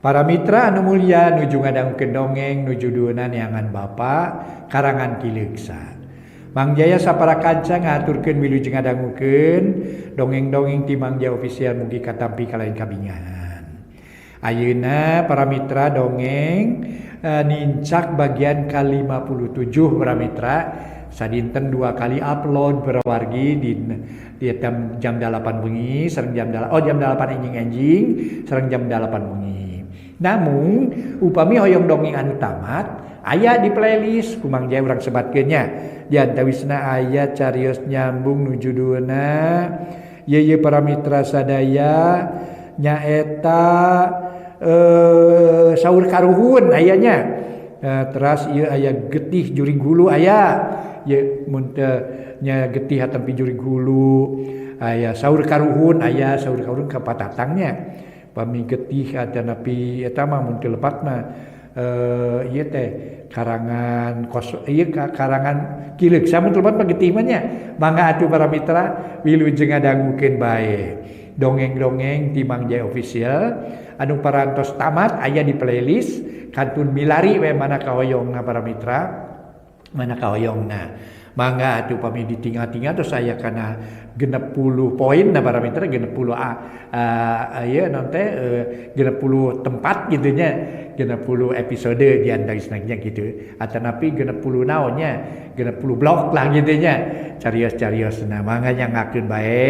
Para mitra anu mulia nuju ngadangukeun dongeng nu judulna Neangan Bapa karangan Ki Leuksa. Mang Jaya sapara kanca ngahaturkeun wilujeng ngadangukeun dongeng-dongeng ti Mang Jaya Official mugi katampi kalayan kabingahan. Ayeuna para mitra dongeng nincak bagian ka-57 para mitra sadinten 2 kali upload para wargi di jam 8 bengi sareng jam 8 enjing-enjing sareng jam 8 bengi. Namun upami hoyong dongeng anu tamat aya di playlist ku Mang Jaya urang sebatkeun nya. Di antawisna aya carios nyambung nu judulna ye para mitra sadaya nyaeta saur karuhun aya nya. Teras ieu aya getih jurig hulu aya ye mun teu nya getih atampi jurig hulu aya saur karuhun aya saur karuhun ka patatangnya. Pami getih atanapi eta mah mun teu lepat mah ieu teh karangan kos ieu karangan Ki Leuksa mun teu lepat mah getih mah nya. Mangga atuh para mitra wilujeng ngadangukeun bae dongeng-dongeng ti Mang Jaya Official anu parantos tamat aya di playlist kantun milari we mana kahoyongna para mitra mana kahoyongna. Mangga atuh pami ditinggal-tinggal terus aya kana 60 poin na para mitra 60 ieu naon teh 60 tempat kitu nya 60 episode di antawisna nya kitu atanapi 60 naon nya 60 blok lah kitu nya carios-cariosna. Mangga nyangakeun bae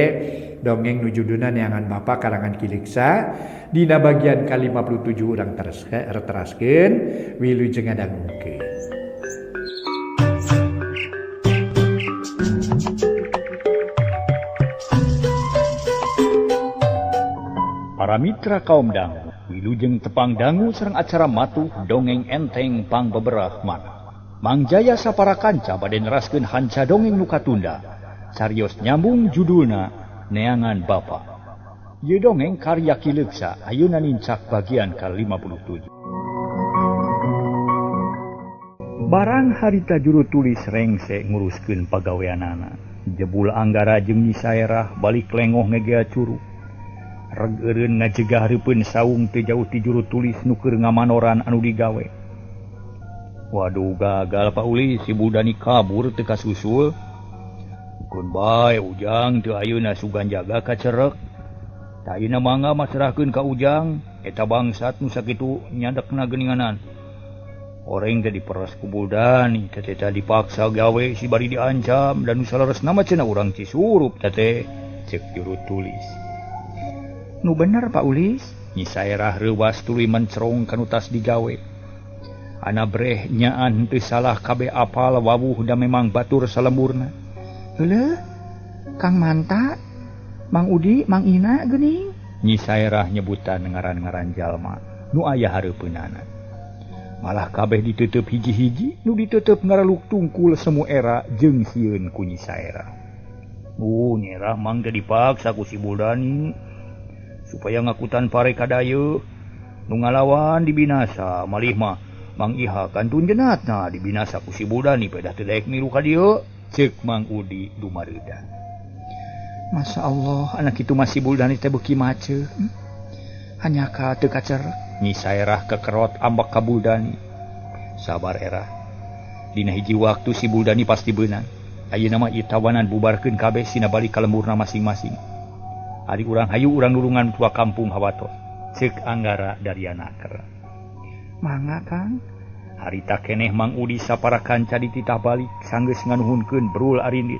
dongeng nu judulna Neangan Bapa karangan Ki Leuksa dina bagian ka-57 urang teraskeun wilujeng ngadangukeun. Para mitra kaum dangu, wilujeng tepang dangu sareng acara matuh dongeng enteng pang beberah mana. Mang Jaya sapara kanca bade neraskeun hanca dongeng nu katunda. Carios nyambung judulna Neangan Bapa. Ieu dongeng karya Ki Leuksa ayeuna nincak bagian ka-57. Barang harita juru tulis rengse nguruskeun pagaweanana. Jebul Anggara jeung Nyi Saerah balik lengoh ngegea curug. Reg eureun ngajegah hareupeun saung teu jauh ti juru tulis nu keur ngamanoran anu digawe. Waduh gagal Pak Ulis, si Buldani kabur teu kasusul. Keun bae Ujang teu ayeuna sugan jaga kacerek. Tah ayeuna mangga masrahkeun ka Ujang, eta bangsat nu sakitu nyadekna geuninganan. Oreng teh diperas ku Buldani, teh teh dipaksa gawe si bari diancam dan nu saleresna mah cenah urang Cisurup teh teh ceuk juru tulis. Nu bener Pak Ulis, Nyi Saerah reuwas tuluy mencerong kanu tas digawe. Ana breh nyaan teu salah kabeh apal wawuh da memang batur salemburna. Heuleuh, Kang Manta, Mang Udi, Mang Ina geuning. Nyi Saerah nyebutan ngaran-ngaran jalma nu aya hareupeunana. Malah kabeh ditutup hiji-hiji, nu ditutup ngaraluk tungkul semu era jeung sieun ku Nyi Saerah. Nyerah mang teh dipaksa ku si Buldani supaya ngakutan pare kadaye nu ngalawan dibinasa malih mah Mang Iha kantun jenatna dibinasa ku si Buldani pedah teu daek milu ka dieu ceuk Mang Udi dumareuda. Masya Allah anak itu masih Buldani teh beuki maceuh. Hanya ka teu kacer. Nyi Saerah kekerot ambek ka Buldani. Sabar erah. Dina hiji waktu si Buldani pasti beunang. Ayeuna mah ieu tawanan bubarkeun kabeh sina balik ka lemburna masing-masing. Ari urang hayu urang nulungan tua kampung hawatos. Ceuk Anggara Darianaker. Mangga Kang. Harita keneh Mang Udi sapara kanca dititah balik sanggeus nganuhunkeun brul arindit.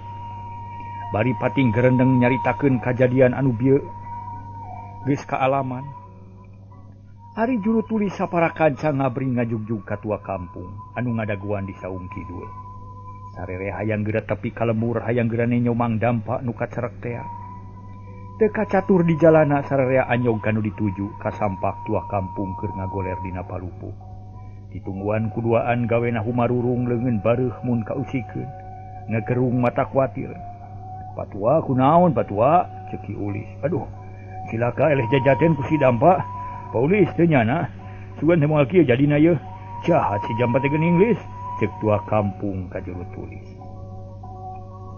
Bari pating gerendeng nyaritakeun kajadian anu bieu geus kaalaman. Ari juru tulis sapara kanca ngabri ngajugjug ka tua kampung anu ngadaguan di saung kidul. Sarere hayang geura tepi ka lembur hayang geura nenyo Mang Dampa nu kacerek tea. Teu kacatur di jalana sararea anyog kanu dituju ka sampak tua kampung keur ngagoler dina palupuh. Ditungguan kuduaan gawena humarurung leungeun bareuh mun kausikeun. Ngagerung mata kuatir. Patua kunaon patua ceuk Ki Ulis. Aduh, cilaka eleh jajaten ku si Dampa. Pa Ulis teu nyana. Sugan teh moal kieu jadina yeuh. Jahat si Jampa teh geuning geus ceuk tua kampung ka juru tulis.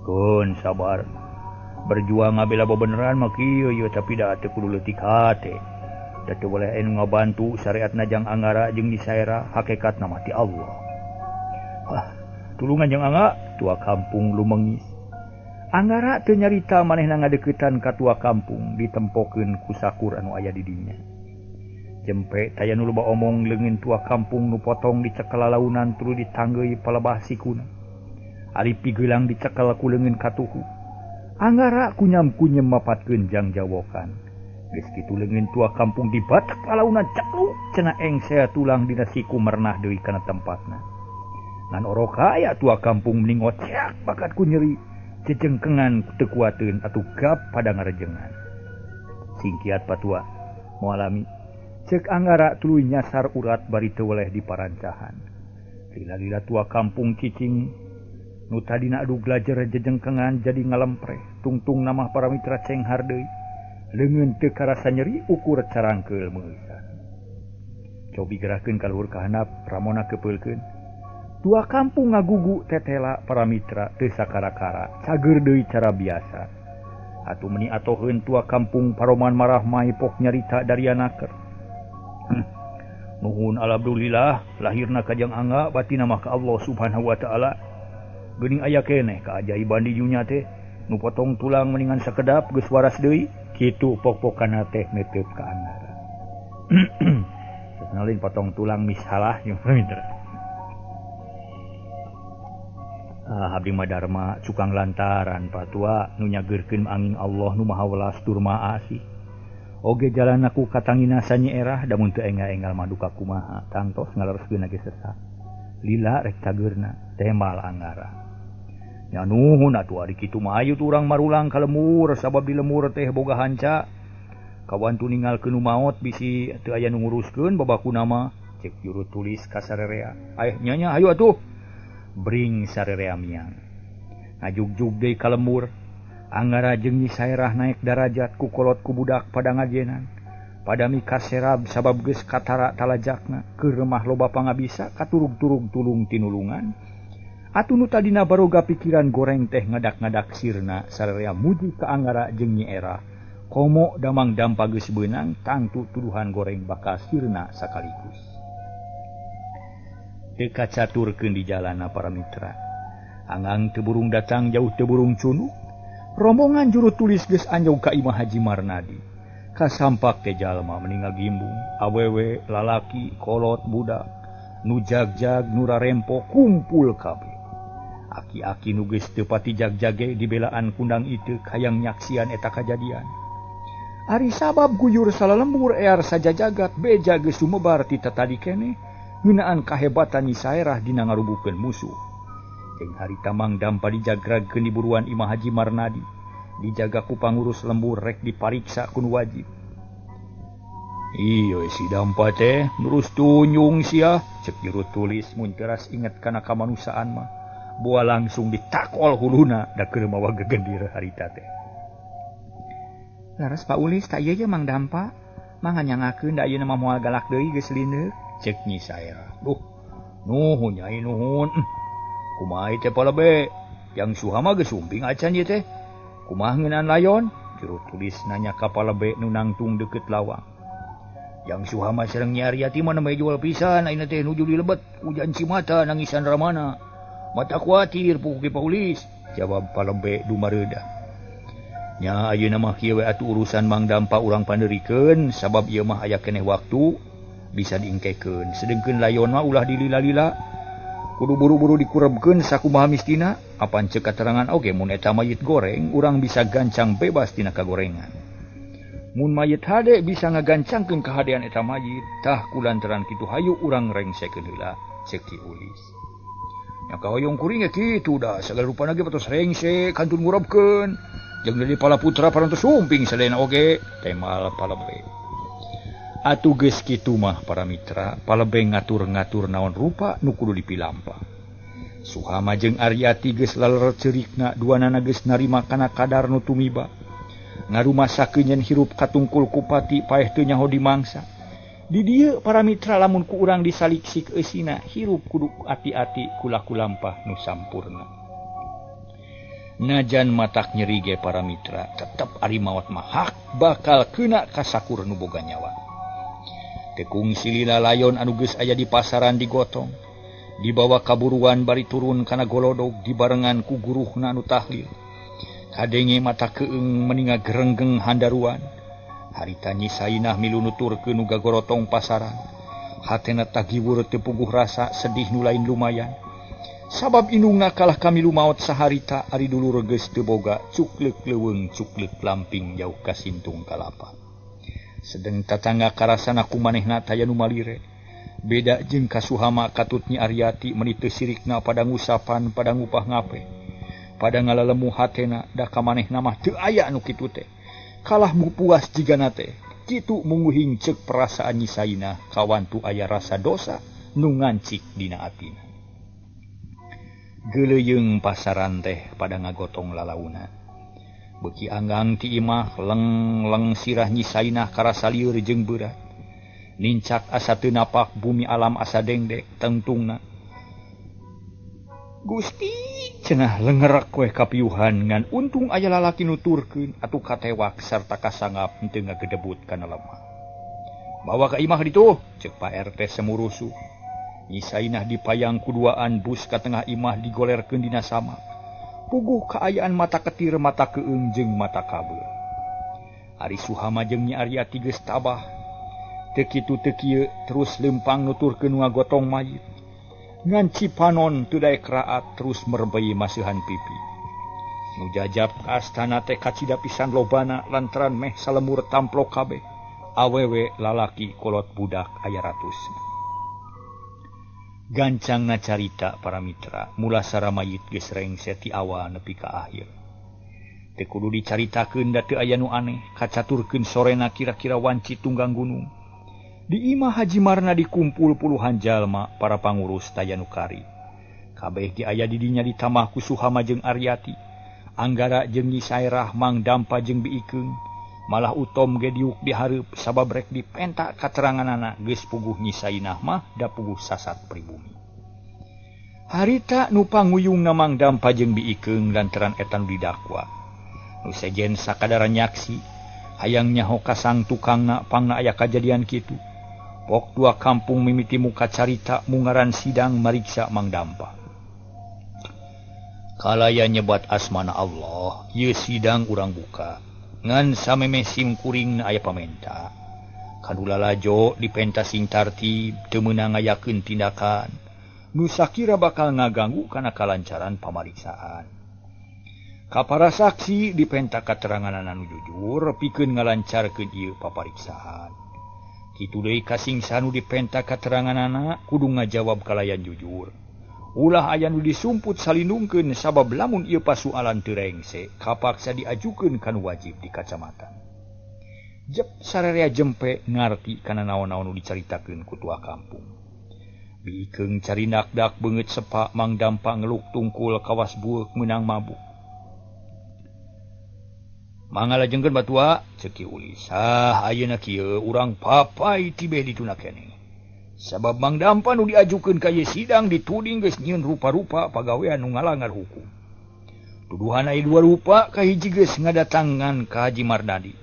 Keun sabar. Berjuang ngabela bebeneran mah kieu ieu tapi da teu kudu leutik hate. Da teu boleh anu ngabantu syariatna jang Anggara jeung Nyi Saerah hakikatna mah ti Allah. Ah, tulungan jang Angga, tua kampung lumengis. Anggara teu nyarita manehna ngadeuketan ka tua kampung ditempokeun ku sakur anu aya di dinya. Jempe taya nu loba omong leungeun tua kampung nu potong dicekel lalaunan tuluy ditanggeuy palebah sikuna. Ari pigelang dicekel ku leungeun katuhu. Anggara kunyam-kunyem mapatkeun jang jawokan. Geus kitu leungeun tua kampung dibatek lalaunan cekluk cenah engsea tulang dina siku merenah deui kana tempatna. Ngan oroka aya tua kampung mending ngoceak bakat ku nyeri. Cecengkengan teu kuateun atuh gap pada ngarejengan. Singkiat patua moalami. Cek Anggara tuluy nyasar urat bari teu weleh di parancahan. Lila-lila tua kampung cicing nu tadina adu glajer jejengkengan jadi ngalempreh. Tungtung namah para mitra cenghar deui. Leungeun teu karasa nyeri ukur carangkeul meusan. Cobi gerakeun ka luhur ka handap, ramona kepeulkeun. Tua kampung ngagugu tetela para mitra teu sakara-kara, cager deui cara biasa. Atuh meuni atoheun tua kampung paroman marah maipok nyarita dari anaker. Nuhun alhamdulillah lahirna ka jang Angga batina mah ka Allah Subhanahu wa taala. Geuning aya keneh kaajaiban di dunya teh, nu potong tulang mendingan sakedap geus waras deui. Kitu pok-pokana teh netep ka Anggara. Sasana potong tulang misalah jeung mitra. Ah, abdi mah Dharma cukang lantaran patua nu nyageurkeun angin Allah nu Maha Welas tur Maha Asih. Oge jalan aku katangina sanyi erah da mun teu enggal-enggal mah duka kumaha tangtos ngalereskeun ge sesat. Lila rek cageurna temal Anggara. Nya nuhun atuh ari kitu mah ayu urang marulang ka lemur sabab di lemur teh boga hanca. Kawantu ningalkeun nu maot bisi teu aya nu nguruskeun babakuna mah cek juru tulis ka sarerea. Aeh nya nya hayu atuh. Bring sarerea miang. Ngajugjug deui ka lemur. Anggara jeung Nyi Saerah naik darajat ku kolot ku budak pada ngajenan. Padami kaserab sabab geus katara talajakna keur remah loba pangabisa katurug-turug tulung tinulungan. Atuh nu tadina baroga pikiran goreng teh ngadak-ngadak sirna sararea muji ka Anggara jeung Nyi Erah. Komo damang dampa geus beunang tangtu tuduhan goreng bakal sirna sakaligus. Teu kacaturkeun di jalana para mitra. Angang teu burung datang jauh teu burung cunuk. Rombongan juru tulis geus anjog ka imah Haji Marnadi. Kasampak teh jalma meni ngagimbung, awewe, lalaki, kolot, budak, nu jagjag, nu rarempo kumpul kabeh. Aki-aki nu geus teu pati jagjage dibelaan kundang itu hayang nyaksian eta kajadian. Ari sabab guyur salalembur ear sajajagat beja geus sumebar ti tatadi keneh ngeunaan kahebatan Nyi Saerah dina ngarubuhkeun musuh. Jeung harita Mang Dampa dijagragkeun di buruan imah Haji Marnadi, dijaga ku pangurus lembur rek dipariksa ku nu wajib. Iyo si Dampa teh nurus tunyung sia, cek juru tulis mun teras inget kana kamanusiaan mah. Boa langsung ditakol huluna da keur mawa gegendir harita teh. Laras Pak Ulis tak ieu ye Mang Dampa, mah nganyangakeun da ayeuna mah moal galak deui geus lindeuk, cek Nyi Saerah. Duh, nuhun nyai nuhun. Kumaha teh palebe? Yang Suha mah geus sumping acan ieu teh. Kumaha ngeunaan layon? Juru tulis nanya ka palebe nu nangtung deukeut lawang. Yang Suha mah sareng Nyi Aryati mah nembe jual pisan ayeuna teh nuju di lebet hujan cimata nangisan ramana. Mata kuatir puguh ge Paulis, jawab palebe dumareuda. Nya ayeuna mah kieu we atuh urusan Mang Dampa urang pandeurikeun sabab ieu mah aya keneh waktu bisa diengkekeun. Sedengkeun layon mah ulah dilila-lila. Kudu buru-buru dikurebkeun sakumaha mistina. Apan ceuk katerangan oge mun eta mayit goreng urang bisa gancang bebas tina kagorengan. Mun mayit hade bisa ngagancangkeun kahadean eta mayit, tah kulantaran kitu hayu urang rengsekeun heula ceuk Ki Ulis. Nya kahoyong kuring ge kitu da sagala rupana ge patos rengse kantun ngurebkeun. Jeung deui pala putra parantos sumping sadayana oge temal palebe. Atuh geus kitu mah para mitra, palebe ngatur-ngatur naon rupa nu kudu dipilampah. Suhama jeung Aryati geus laler ceurikna duanana geus narima kana kadar nu tumiba. Ngarumasakeun yen hirup katungkul kupati paeh teu nyaho dimangsa. Di dieu para mitra lamun ku urang disaliksik eusina hirup kudu ati-ati kulaku lampah nu sampurna. Najan matak nyeri ge para mitra, tetep ari maot mah hak bakal kena kasakur nu boga nyawa. Teu kungsi lila layon anu geus aya di pasaran digotong. Dibawa kaburuan bari turun kana golodog dibarengan ku guruhna anu tahlil. Kadenge mata keung meninga gerenggeng handaruan. Harita Nyi Sainah milu nuturkeun nu gagorotong pasaran. Hatena tagiwur teu puguh rasa sedih nu lain lumayan. Sabab indungna kalah kamilu maot saharita ari dulur geus teu boga cukleuk leuweung cukleuk lamping jauh ka sintung kalapa. Sedeng tatangga karasana ku manehna taya nu malire. Beda jeung kasuhama katut Nyi Aryati meuni teu sirikna pada ngusapan pada ngupah ngape. Pada ngalalemu hatena da ka manehna mah teu aya nu kitu teh. Kalah mupuas jigana teh. Kitu munguhing ceuk perasaan Nyi Sainah kawantu aya rasa dosa nu ngancik dina atina. Geuleuyeung pasaran teh pada ngagotong lalauna. Beuki anggang ti imah leng-leng sirah Nyi Sainah karasa lieur jeung beurat. Nincak asa teu napak bumi alam asa dengdek tengtungna. Gusti cenah lengerak we kapiuhan ngan untung aya lalaki nuturkeun atuh katewak sarta kasangap teu ngagedebut kana lemah. Bawa ka imah ditu ceuk Pak RT semurusuh. Nyi Sainah dipayang kuduaan bus ka tengah imah digolerkeun dina sama. Puguh kaayaan mata ketir mata keung jeung mata kabel. Ari Suhama jeung Nyi Aryati geus tabah. Teu kitu teu kieu terus leumpang nuturkeun nu ngagotong mayit. Ngan cipanon teu daek raat terus merbei maseuhan pipi. Nu jajab ka astana teh kacida pisan lobana lantaran meh salemur tamplok kabeh. Awewe lalaki kolot budak aya ratus. Gancangna carita para mitra mulasara mayit geus rengse ti awal nepi ka akhir. Teu kudu dicaritakeun da teu aya nu aneh, kacaturkeun sorena kira-kira wanci tunggang gunung. Di imah Haji Marna dikumpul puluhan jalma para pangurus taya nu kari. Kabeh ge aya di dinya ditamah ku Suhama jeung Aryati. Anggara jeung Nyi Sairah Mang Dampa jeung Bi Ikeung. Malah Utom ge diuk dihareup sabab rek dipenta kateranganana geus puguh Nyi Sainah mah da puguh sasat pribumi. Harita nu panguyungna Mang Dampa jeung Bi Ikeung lantaran eta nu didakwa. Nu sejen sakadara nyaksi hayang nyaho ka sang tukangna pangna aya kajadian kitu. Pok dua kampung mimiti muka carita mungaran sidang mariksa Mang Dampa. Kalaya nyebat asmana Allah, ieu sidang urang buka. Ngan samemeh simkuring aya pamenta. Kanu lalajo dipenta sing tartib teu meunang ngayakeun tindakan nu sakira bakal ngaganggu kana kalancaran pamariksaan. Ka para saksi dipenta kateranganana nu jujur pikeun ngalancarkeun ieu papariksaan. Kitu deui kasingsa nu dipenta kateranganana kudu ngajawab kalayan jujur. Ulah aya nu disumput salindungkeun sabab lamun ieu pasualan teu rengse kapaksa diajukeun ka nu wajib di kacamatan. Jep sararea jempe ngarti kana naon-naon nu dicaritakeun ku tua kampung. Bi Ikeung carindak-dak beungeut sepa Mang Dampa ngeluk tungkul kawas bueuk meunang mabuk. Mangalajengkeun batua ceuk Ki Ulis. Ah ayeuna kieu urang papai tibeh dituna keneh. Sabab Mang Dampa nu diajukeun ka ieu sidang dituding geus nyieun rupa-rupa pagawean nu ngalangar hukum. Tuduhan aya dua rupa kahiji geus ngadatangan ka Haji Marnadi.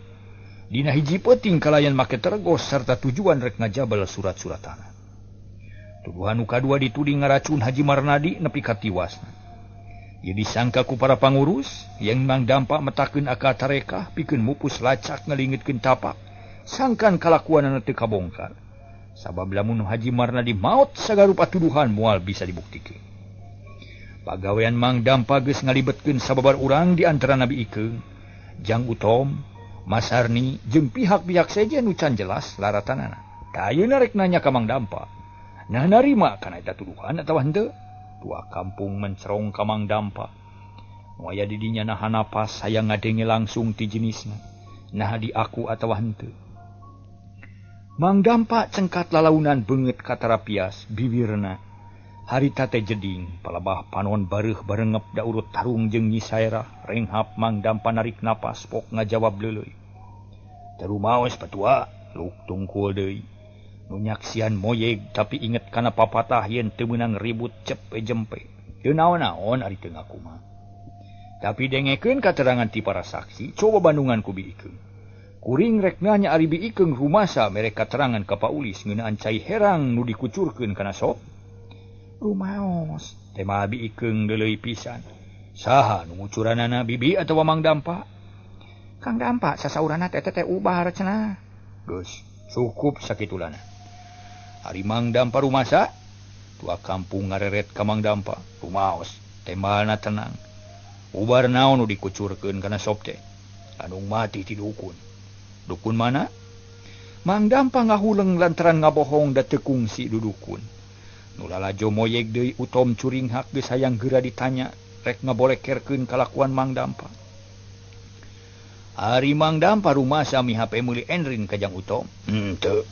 Dina hiji peuting kalayan make tergos sarta tujuan rek ngajabel surat-surat tanah. Tuduhan nu kadua dituding ngaracun Haji Marnadi nepi ka tiwasna. Ieu disangka ku para pangurus yang Mang Dampa metakeun akal tarekah pikeun mupus lacak ngalingitkeun tapak sangkan kalakuanana teu kabongkar. Sabab lamun Haji Marnadi maot sagarupa tuduhan moal bisa dibuktikeun. Pagawean Mang Dampa geus ngalibetkeun sababar urang di antara Nabi Ikeung, Jang Utom, Masarni jeung pihak-pihak sejen nu can jelas laratanana. Tah ayeuna rek nanya ka Mang Dampa. Nah narima kana eta tuduhan atawa henteu? Tua kampung mencerong ka Mang Dampa. Nu aya di dinya nahan napas hayang ngadenge langsung ti jenisna. Nah di aku atawa henteu. Mang Dampa cengkat lalaunan beungeut katarapias bibirna. Harita teh jeding palabah panon bareuh barengep da urut tarung jeung Nyi Sairah. Renghap Mang Dampa narik napas pok ngajawab leuleuy. Tarumaos patua luk tungkul deui. Nu nyaksian moyeg tapi inget kana papatah yen teu meunang ribut cepe jempe. Teu naon-naon ari teu ngaku mah. Tapi dengekeun katerangan ti para saksi, coba bandungan ku Bi Ikeung. Kuring rek nanya ari Bi Ikeung rumasa mere katerangan ka Paulis ngeunaan cai herang nu dikucurkeun kana sop. Rumaos tema Bi Ikeung deuleuy pisan. Saha nu ngucuranana, Bibi atawa Mang Dampa? Kang Dampa sasaurana teh teh ubar cenah. Geus cukup sakitulana. Ari Mang Dampa rumasa? Tua kampung ngareret ka Mang Dampa. Rumaos tembalna tenang. Ubar naon nu dikucurkeun kana sop teh? Anu mati ti dukun. Dukun mana? Mang Dampa ngahuleng lantaran ngabohong da teu kungsi dudukun. Nu lalajo moyeg deui Utom curinghak geus hayang geura ditanya rek ngabolekerkeun kalakuan Mang Dampa. Ari Mang Dampa rumasa mihape meuli endrin ka Jang Utom. Henteu.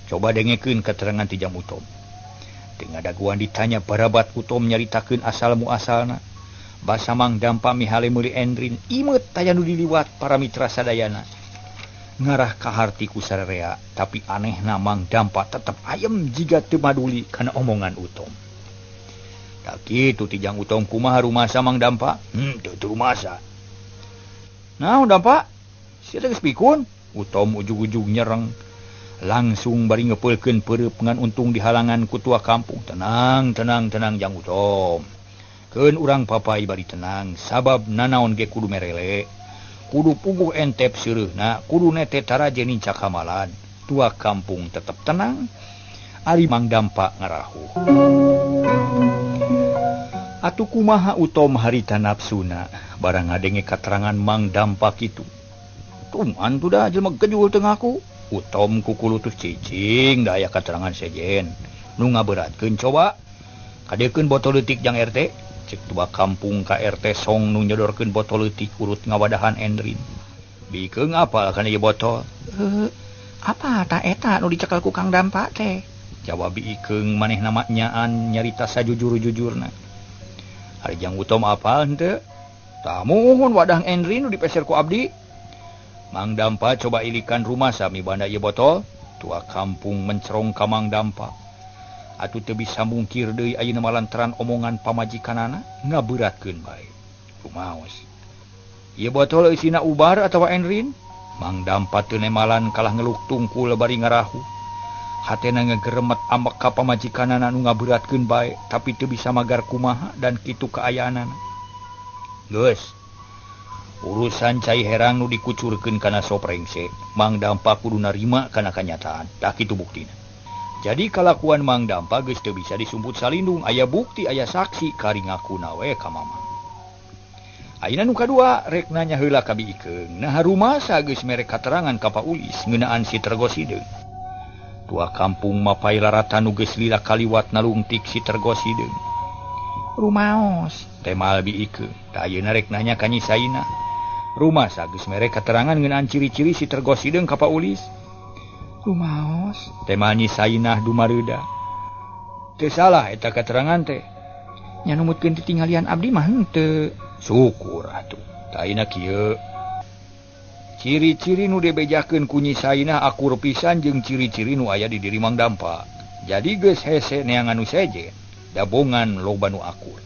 Coba dengekeun katerangan ti Jang Utom. Teu ngadaguan ditanya barabat Utom nyaritakeun asal muasalna. Basa Mang Dampa mihale meuli endrin imeut taya nu diliwat para mitra sadayana. Ngarah ka harti ku sararea, tapi anehna Mang Dampa tetep ayem jiga teu maduli kana omongan Utom. Tak kitu ti Jang Utom kumaha rumasa Mang Dampa? Teu rumasa. Naon Dampa? Sia teh geus pikun? Utom ujug-ujug nyereng. Langsung bari ngepeulkeun peureub ngan untung dihalangan ku tua kampung. Tenang, tenang, tenang Jang Utom. Keun urang papai bari tenang, sabab nanaon ge kudu merele. Kudu puguh entep seureuhna, kudu nete taraje nincak kamalan. Tua kampung tetep tenang. Ari Mang Dampa ngarahuh. Atuh kumaha Utom harita nafsuna barang ngadenge katerangan Mang Dampa kitu. Tuman tuh dah jelema gejul teu ngaku. Utom kukulutus cicing da aya katerangan sejen. Nu ngaberatkeun coba. Kadekeun botol leutik jang RT. Cek tua kampung ka RT song nu nyodorkeun botol leutik urut ngawadahan endrin. Bikeung apal kana ieu botol? Apa ta eta nu dicekel ku Kang Dampa teh? Jawab Bi Ikeung manehna mah nyaan nyarita sajujur-jujurna. Ari Jang Utom apal henteu? Tah muhun wadah endrin nu dipeser ku abdi. Mang Dampa coba ilikan rumah sami banda ieu botol. Tua kampung mencerong ka Mang Dampa. Atuh teu bisa mungkir deui ayeuna mah lantaran omongan pamajikanana ngaberatkeun bae. Rumaos. Ieu botol eusina ubar atawa endrin? Mang Dampa teu nemalan kalah ngeluk tungkul bari ngarahu. Hatena ngegeremet ambek ka pamajikanana nu ngaberatkeun bae, tapi teu bisa magar kumaha dan kitu kaayaanana. Geus. Urusan cai herang nu dikucurkeun kana sop rengse, Mang Dampa kudu narima kana kanyataan. Tah kitu buktina. Jadi kalakuan Mang Dampa geus teu bisa disumput salindung, aya bukti, aya saksi, kari ngakuna we ka Mamang. Ayeuna nu kadua rek nanya heula ka Bi Ikeung. Nah rumasa geus mere katerangan ka Paulis ngeunaan si Tergo Sideung. Tua kampung mapai laratan nu geus lila kaliwat nalungtik si Tergo Sideung. Rumaos temal Bi Ikeung. Tah ayeuna rek nanya ka Nyi Saina. Rumasa geus mere katerangan ngeunaan ciri-ciri si Tergo Sideung ka Paulis. Rumaos tema Nyi Sainah dumareuda. Teu salah eta katerangan teh. Nya numutkeun titinggalian abdi mah henteu. Syukur atuh. Tah ayeuna kieu. Ciri-ciri nu dibejakeun ku Nyi Sainah akur pisan jeung ciri-ciri nu aya di diri Mang Dampa. Jadi geus hese neangan nu sejen, dabongan loba nu akur.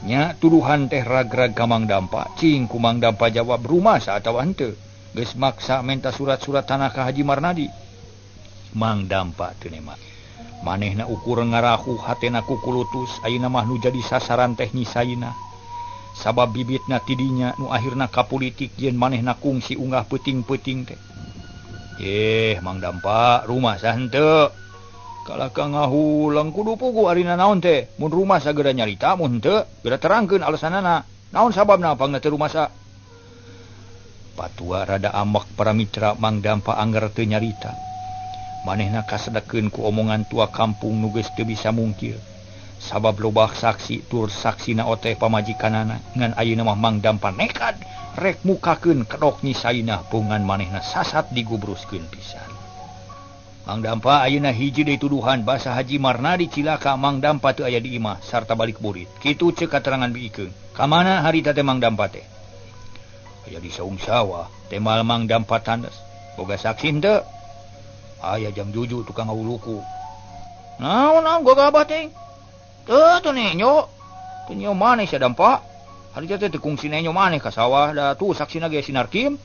Nya tuduhan teh rag-rag ka Mang Dampa, cing ku Mang Dampa jawab rumasa atawa henteu. Geus maksa menta surat-surat tanah ka Haji Marnadi. Mang Dampa teu nema. Manehna ukur ngarahu hatena kukulutus ayeuna mah nu jadi sasaran teh Nyi Sainah. Sabab bibitna tidinya nu akhirna ka politik yen manehna kungsi unggah peuting-peuting teh. Mang Dampa rumasa henteu. Kalah ka ngahulang kudu puguh arina naon teh. Mun rumasa geura nyarita mun henteu geura terangkeun alasanana. Naon sababna pangna teu rumasa? Patua rada ambek para mitra Mang Dampa angger teu nyarita. Manehna kasedekeun ku omongan tua kampung nu geus teu bisa mungkir. Sabab loba saksi tur saksina oteh pamajikanana ngan ayeuna mah Mang Dampa nekat rek mukakeun kedok Nyi Sainah bongan manehna sasat digubruskeun pisan. Mang Dampa ayeuna hiji deui tuduhan basa Haji Marnadi cilaka Mang Dampa teu aya di imah sarta balik burit. Kitu ceuk katerangan Bi Ikeung. Ka mana harita teh Mang Dampa teh? Aya di saung sawah, temal Mang Dampa tandes. Boga saksi henteu? Aya jam juju tukang ngawuluku. Naon gua gabah teh? Teu teu nenyo. Teu nyo maneh sia Dampa. Harita teh teu kungsi nenyo maneh ka sawah da tuh saksina ge si Narkim.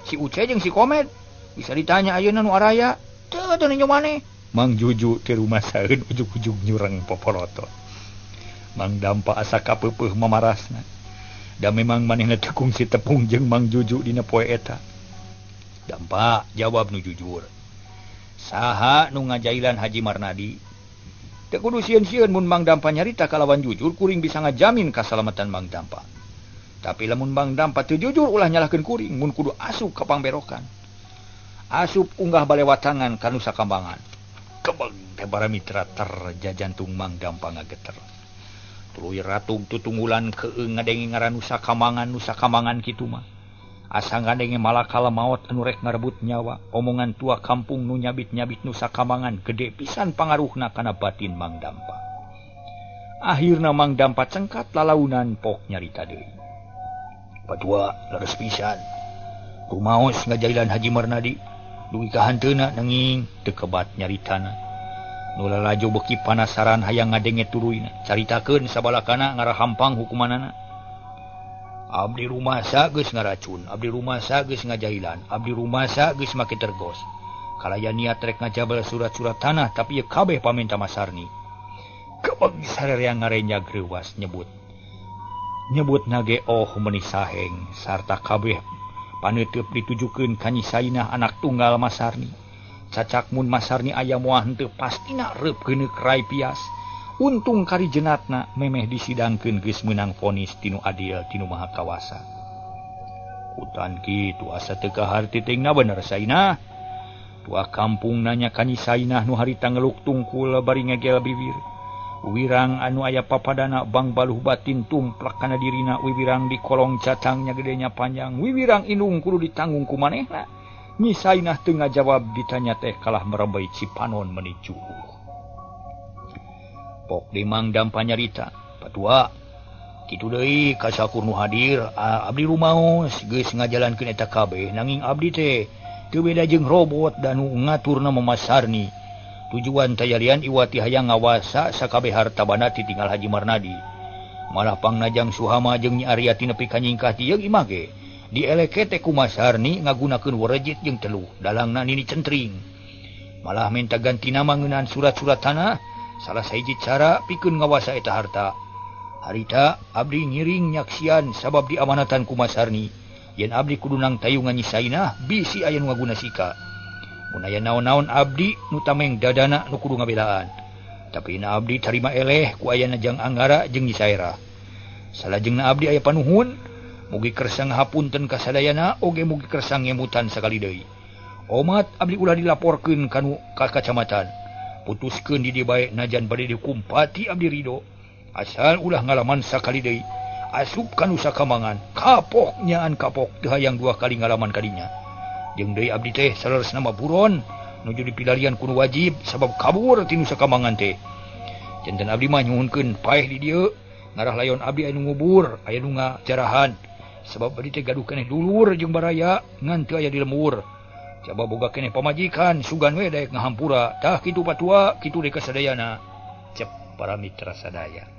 Si Uce jeung si Komet bisa ditanya ayeuna nu araya. Teu teu ninjo maneh. Mang Juju teu rumasaeun ujug-ujug nyureng poporotot. Mang Dampa asa kapeupeuh mamarasna. Da memang manehna teu kungsi tepung jeung Mang Juju dina poe eta. Dampa jawab nu jujur. Saha nu ngajailan Haji Marnadi? Teu kudu sieun-sieun mun Mang Dampa nyarita kalawan jujur kuring bisa ngajamin kasalamatan Mang Dampa. Tapi lamun Mang Dampa teu jujur ulah nyalahkeun kuring mun kudu asup ka pangberokan. Asup unggah balewatangan ka Nusa Kambangan. Kebeng teh para mitra terjajantung Mang Dampa ngageter. Tuluy ratug tutunggulan keung ngadenge ngaran Nusa Kambangan, Nusa Kambangan kitu mah. Asa ngadenge malakal maot anu rek ngarebut nyawa, omongan tua kampung nu nyabit-nyabit Nusa Kambangan gede pisan pangaruhna kana batin Mang Dampa. Akhirna Mang Dampa cengkat lalaunan pok nyarita deui. Patua leres pisan. Rumaos ngajailan Haji Marnadi, dugi ka hanteuna nanging teu kebat nyaritana. Nu lalajo beuki panasaran hayang ngadenge turuyna, caritakeun sabalakana ngarahampang hukumanana. Abdi rumasa geus ngaracun, abdi rumasa geus ngajahilan, abdi rumasa geus make tergos. Kalaya niat rek ngajabel surat-surat tanah tapi ieu kabeh paminta Masarni. Kebeg sarerea ngarenya greuwas nyebut. Nyebut nage oh meuni saheng sarta kabeh paneuteub ditujukeun ka Nyi Sainah anak tunggal Masarni. Cacak mun Masarni aya moal henteu pastina reup geuneuk rai pias. Untung kari jenatna memeh disidangkeun geus meunang vonis tinu adil tinu maha kawasa. Hutan kitu asa teu kaharti teuingna bener Sainah. Tua kampung nanya ka Nyi Sainah nu harita ngeluk tungkul bari ngegel bibir. Wirang anu aya papadana bang baluh batin tumplak kana dirina, wiwirang di kolong cacangnya gedenya panjang, wiwirang indung kudu ditanggung ku manehna. Nyi Sainah teu ngajawab ditanya teh kalah merebei cipanon meuni cuuh. Pok di Mang Dampa nyarita, patua kitu deui ka sakur nu hadir, abdi rumaos geus ngajalankeun eta kabeh nanging abdi teh teu beda jeung robot dan nu ngaturna Masarni. Tujuan tayalian iwati hayang ngawasa sakabeh harta banda titinggal Haji Marnadi. Malah pangnajang Suhama jeung Nyi Aryati nepi ka nyingkah ti yeung imah ge dieleke teh ku Masarni ngagunakeun werejit jeung teluh dalangna nini centring. Malah minta ganti nama ngeunaan surat-surat tanah. Salah sahiji cara pikeun ngawasa eta harta. Harita abdi ngiring nyaksian sabab diamanatan ku Masarni. Yen abdi kudu nang tayungan Nyi Sainah bisi aya nu ngaguna sika. Mun aya naon-naon abdi nu tameng dadana nu kudu ngabelaan. Tapi na abdi tarima eleh ku ayana Jang Anggara jeung Nyi Sairah. Salajengna abdi aya panuhun, mugi kersa ngahapunten ka sadayana oge mugi kersa ngemutan sakali deui. Omat abdi ulah dilaporkeun kanu ka kacamatan. Putuskeun di dieu bae najan bade dihukum pati abdi ridho. Asal ulah ngalaman sakali deui. Asup ka Nusa Kambangan, kapok nyaan kapok teu hayang dua kali ngalaman kadinya. Jeung deui abdi teh saleresna mah buron nuju dipilarian ku nu wajib sabab kabur ti Nusa Kambangan teh. Janten abdi mah nyuhunkeun paeh di dieu ngarah layon abdi aya nu ngubur, aya nu ngajarahan. Sabab abdi teh gaduh keneh dulur jeung baraya ngan teu aya di lembur. Coba boga keneh pamajikan sugan we daek ngahampura. Tah kitu patua, kitu deui kasadayana. Cep para mitra sadaya.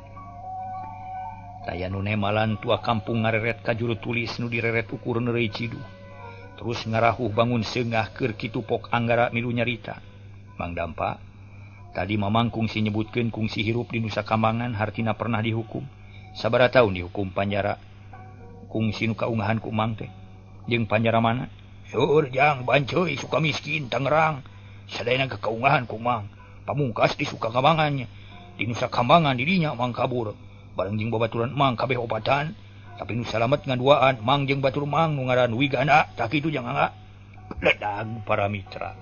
Taya nu nemalan tua kampung ngareret ka juru tulis nu direret ukur neureuy ciduh. Terus ngarahuh bangun seungah keur kitu Pok Anggara milu nyarita. Mang Dampa, tadi mamang kungsi nyebutkeun kungsi hirup di Nusa Kambangan hartina pernah dihukum. Sabaraha taun dihukum panjara? Kungsi nu kaungahan ku Mang teh. Jeung panjara mana? Seueur jang Banceuy Sukamiskin Tangerang. Sadayana kekaungahan ku Mang. Pamungkas di Sukakambangan. Di Nusa Kambangan dirinya Mang kabur. Bareng jeung babaturan Mang kabeh obatan. Tapi nu salamet ngan duaan Mang jeung batur Mang nu ngaran Wigana. Tah kitu jang Angga. Ledag para mitra.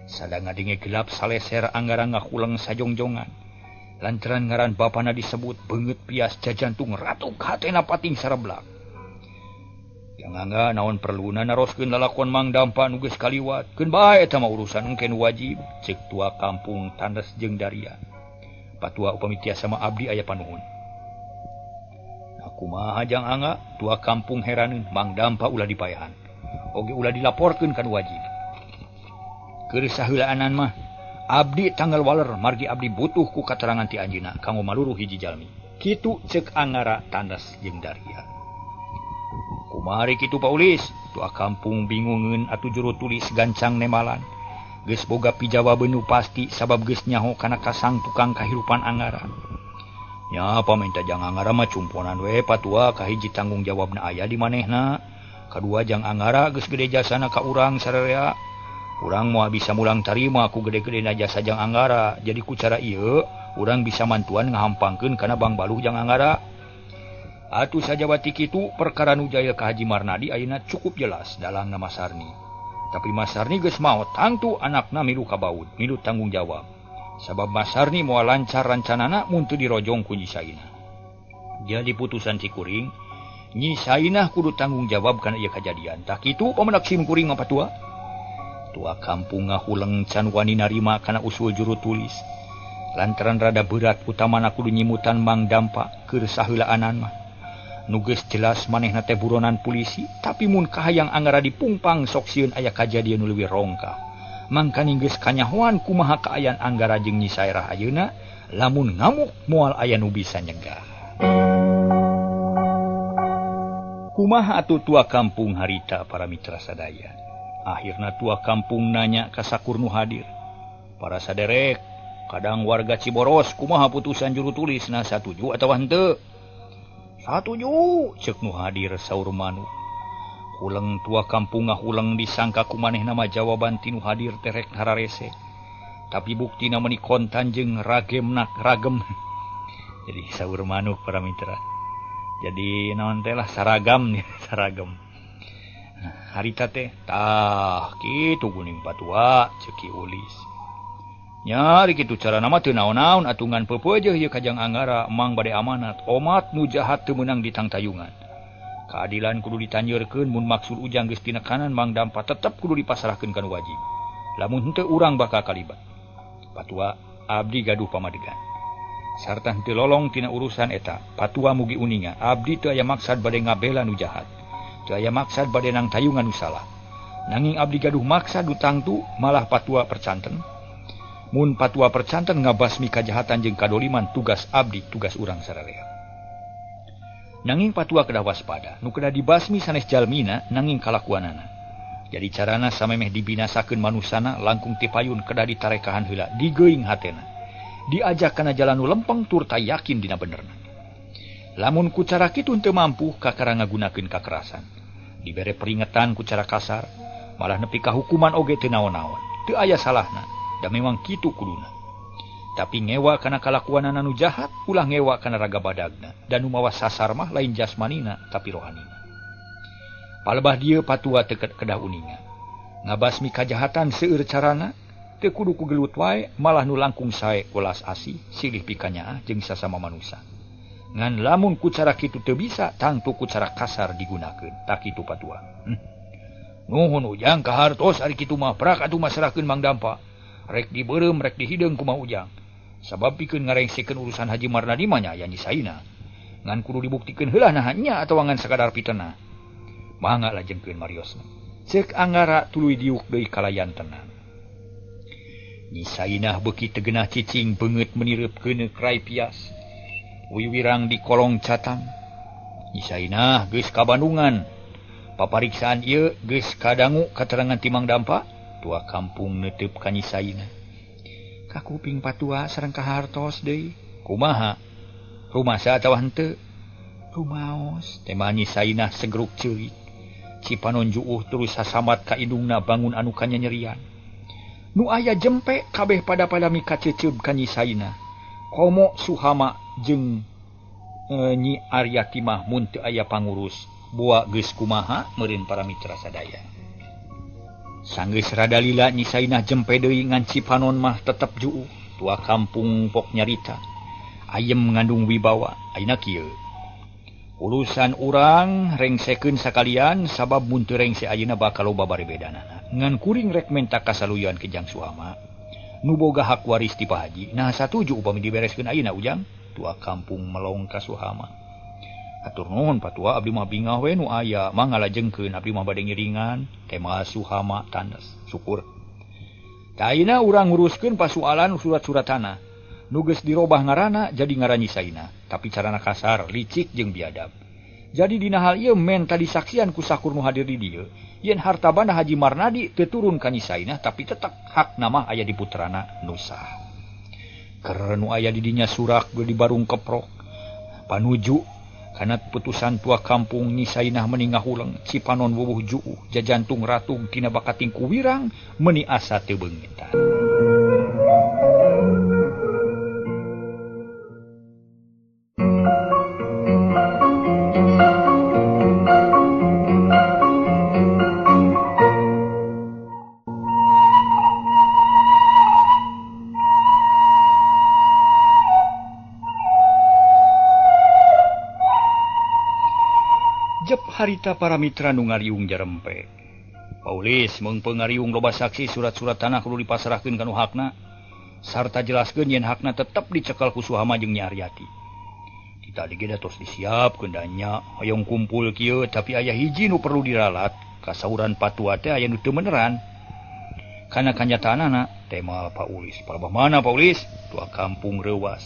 Sadang ngadenge gelap saleser Anggara ngakuleng sajongjongan. Lantaran ngaran bapana disebut beungeut pias jajantung ratuk hatena pating sareblak. Yang Angga naon perluna naroskeun lalakon Mang Dampa nu geus kaliwat. Keun bae eta mah urusan engke nu wajib ceuk tua kampung tandes jeung daria. Patua upami tiasa mah abdi aya panuhun. Kumaha Jang Angga tua kampung heraneun Mang Dampa ulah dipayahan. Oge ulah dilaporkeun ka nu wajib. Keur saheulaanan mah abdi tanggal waler margi abdi butuh ku katerangan ti anjeunna kanggo maluruh hiji jalmi. Kitu ceuk Anggara tandes jeung daria. Kumaha kitu Paulis? Tua kampung bingungeun atuh juru tulis gancang nemalan. Geus boga pijawabeun nu pasti sabab geus nyaho kana kasang tukang kahirupan Anggara. Nya pamenta jang Anggara mah cumponan we patua kahiji tanggung jawabna aya di manehna. Kadua jang Anggara geus gede jasana ka urang sararea. Urang moal bisa mulang tarima ku gede-gedena jasa jang Anggara. Jadi ku cara ieu urang bisa mantuan ngahampangkeun kana Bang Baluh jang Anggara. Atuh sajabati kitu perkara nu jail ka Haji Marnadi ayeuna cukup jelas dalangna Mas Sarni. Tapi Mas Sarni geus maot tangtu anakna milu kabaud, milu tanggung jawab. Sabab Mas Sarni moal lancar rancanana mun teu dirojong ku Nyi Sainah. Jadi putusan cikuring, Nyi Sainah kudu tanggung jawab kana ieu kajadian. Tah kitu pamenak sim kuring mah patua. Tua kampung ngahuleng can wani narima kana usul juru tulis. Lantaran rada berat utamana kudu nyimutan Mang Dampa keur saheulaanan mah. Nu geus jelas manehna teh buronan polisi, tapi mun kahayang Anggara dipungpang sok sieun aya kajadian nu leuwih rongkah. Mangkaning geus kanyahoan kumaha kaayaan Anggara jeung Nyi Sairah ayeuna, lamun ngamuk moal aya nu bisa nyegah. Kumaha atuh tua kampung harita para mitra sadaya. Akhirna tua kampung nanya ka sakur nu hadir. Para saderek, kadang warga Ciboros kumaha putusan juru tulis na satuju atawa henteu? Satuju, cek nu hadir saur manuk. Huleng tua kampung ngahuleng disangka ku manehna mah jawaban ti nu hadir terek hararese. Tapi buktina meuni kontan jeung ragemna ragem. Jadi saur manuk para mitra. Jadi naon teh lah saragam nih, saragam. Harita teh tah kitu guning patua cek Ki Ulis. Nyari kitu carana mah teu naon-naon atungan peupeujeuh ieu kajang Anggara mang bade amanat omat nu jahat teu meunang ditangtayungan. Keadilan kudu ditanyeurkeun mun maksud ujang geus tinekanan Mang Dampa tetep kudu dipasrahkeun kana wajib. Lamun henteu urang bakal kalibat. Patua abdi gaduh pamadegan. Sarta henteu lolong tina urusan eta, patua mugi uninga abdi teu aya maksad bade ngabela nu jahat. Teu aya maksad bade nangtayungan nu salah. Nanging abdi gaduh maksad nu tangtu malah patua percanten. Mun patua percanten ngabasmi kajahatan jeung kadoliman tugas abdi tugas urang sararea. Nanging patua kedah waspada, nu kedah dibasmi sanes jalmina nanging kalakuanana. Jadi carana samemeh dibinasakeun manusana langkung tipayun kedah ditarekahan heula digeuing hatena. Diajak kana jalan nu lempeng tur yakin dina benerna. Lamun ku cara kitu teu mampu kakara ngagunakeun kakerasan. Dibere peringetan ku cara kasar, malah nepi ka hukuman oge teu naon-naon. Teu aya salahna. Da memang kitu kuduna. Tapi ngewa kana kalakuanana nu jahat, ulah ngewa kana raga badagna. Dan nu mawa sasar mah lain jasmanina tapi rohanina. Palebah dieu patua teu kedah uninga. Ngabasmi kajahatan seueur carana, teu kudu ku gelut wae, malah nu langkung sae welas asih, silih pikanyaah jeung sasama manusa. Ngan lamun ku cara kitu teu bisa, tangtu ku cara kasar digunakeun. Tak kitu patua. Nuhun ujang kahartos ari kitu mah prak atuh masrahkeun Mang Dampa. Rek dibeureum rek dihideung kumaha ujang. Sabab pikeun ngarengsekeun urusan Haji Marnadi mah nya aya Nyi Sainah. Ngan kudu dibuktikeun heula naha nya atawa ngan sakadar pitenah. Mangga lajengkeun mariosna. Ceuk Anggara tuluy diuk deui kalayan tenang. Nyi Sainah beuki teu geunah cicing beungeut menireup keuneuk rai pias. Wiwirang di kolong catang. Nyi Sainah geus ka Bandungan. Papariksaan ieu geus kadangu katerangan ti Mang Dampa. Tua kampung netep ka Nyi Sainah. Kakuping patua sareng kahartos deui. Kumaha? Rumasa atawa henteu? Rumaos. Tema Nyi Sainah segeruk ceurik. Cipanon juuh terus sasamat ka indungna bangun anu kanyanyerian. Nu aya jempe kabeh pada-pada mikaceuceub ka Nyi Sainah. Komo Suhama jeung Nyi Aryati mah mun teu aya pangurus. Boa geus kumaha meureun para mitra sadaya. Sanggeus rada lila Nyi Sainah jempe deui ngan Cipanon mah tetep juuh. Tua kampung pok nyarita. Ayem ngandung wibawa. Ayeuna kieu. Urusan urang rengsekeun sakalian sabab mun teu rengse ayeuna bakal loba barebedanana. Ngan kuring rek menta kasaluyan ke Jang Suhama. Nu boga hak waris ti Pak Haji. Nah satuju upami dibereskeun ayeuna ujang. Tua kampung melong ka Suhama. Atur nuhun patua abdi mah bingah we nu aya mangga lajengkeun abdi mah bade ngiringan tema Suhama tandas syukur. Tah ayeuna urang nguruskeun pasualan surat-surat tanah. Nu geus dirobah ngaranna jadi ngaran Nyi Sainah, tapi carana kasar, licik jeung biadab. Jadi dina hal ieu menta disaksian ku sakur nu hadir di dieu yen harta banda Haji Marnadi teu turun ka Nyi Sainah tapi tetep hak nama aya di putrana nu sah. Keur nu aya di dinya surak geus dibarung keprok panuju kana putusan tua kampung Nyi Sainah meni ngahuleng cipanon wuwuh juuh jajantung ratung tina bakating ku wirang meuni asa teu beungitan. Harita para mitra nu ngariung jarempe. Paulis meungpeung ngariung loba saksi surat-surat tanah kudu dipasrahkeun ka nu hakna sarta jelaskeun yen hakna tetep dicekel ku Suhama jeung Nyi Aryati. Ti tadi ge da tos disiapkeun da nya hoyong kumpul kieu tapi aya hiji nu perlu diralat kasauran patua teh aya nu teu meneran. Kana kanyataanana tema Paulis. Palebah mana Paulis? Tua kampung reuwas.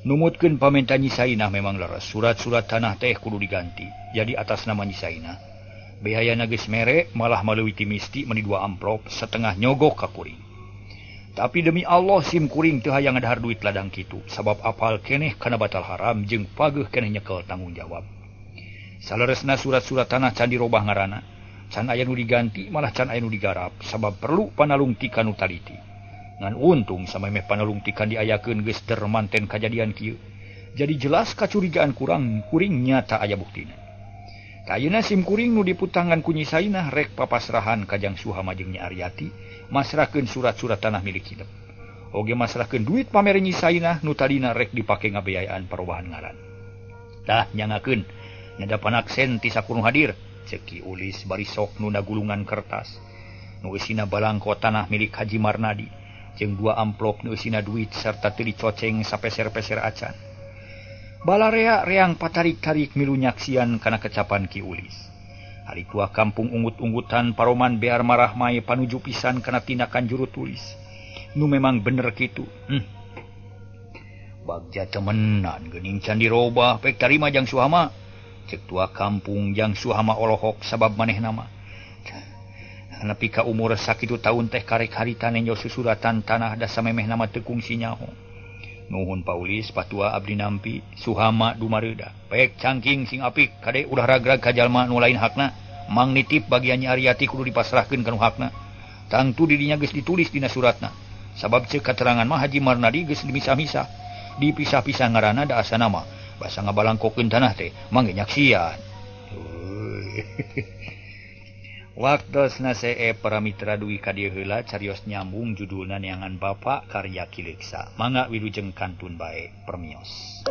Numutkeun pamenta Nyi Sainah memang leres surat-surat tanah teh kudu diganti jadi atas nama Nyi Sainah. Behayana geus mere malah maleuwih ti misti meuni dua amplop setengah nyogok ka kuring. Tapi demi Allah sim kuring teu hayang ngadahar duit ladang kitu sabab apal keneh kana batal haram jeung pageuh keneh nyekel tanggung jawab. Saleresna surat-surat tanah can dirobah ngaranna, can aya nu diganti malah can aya nu digarap sabab perlu panalungtikan nu taliti. Ngan untung samemeh panalungtikan diayakeun geus dermanten kajadian kieu. Jadi jelas kacurigaan kurang kuring nyata aya buktina. Ayeuna sim kuring nu diputangan ku Nyi Sainah rek papasrahan ka Jang Suhama jeung Nyi Aryati masrahkeun surat-surat tanah milik hidup. Oge masrahkeun duit pamere Nyi Sainah nu tadina rek dipake ngabiayaan perubahan ngaran. Tah nyangakeun nyadapan aksen ti sakur nu hadir ceuk Ki Ulis bari sok nu nagulungan kertas nu eusina balangko tanah milik Haji Marnadi jeung dua amplop nu eusina duit serta teu dicoceng sapeser-peser acan. Balarea reang patarik-tarik milu nyaksian kana kecapan Ki Ulis. Hari tua kampung unggut-unggutan paroman bear marah mae panuju pisan kana tindakan juru tulis. Nu memang bener kitu. Bagja temenan geuning can dirobah pek tarima Jang Suhama. Ceuk tua kampung Jang Suhama olohok sabab manehna mah. Nepi ka umur sakitu taun teh karek harita nenjo susuratan tanah da samemeh nama teu kungsi nyaho. Nuhun Paulis patua abdi nampi Suhama dumareuda. Pek cangking sing apik kade ulah ragrag ka jalma nu lain hakna. Mang nitip bagian Nyi Aryati kudu dipasrahkeun ka nu hakna. Tangtu di dinya geus ditulis dina suratna. Sabab ceuk katerangan mah Haji Marnadi geus dimisah-misah. Dipisah-pisah ngaranna da asana mah basa ngabalangkokeun tanah teh mangge nyaksian. Waktosna see para mitra dugi ka dieu heula carios nyambung judulna Neangan Bapa karya Ki Leuksa. Mangga wilujeng kantun bae permios.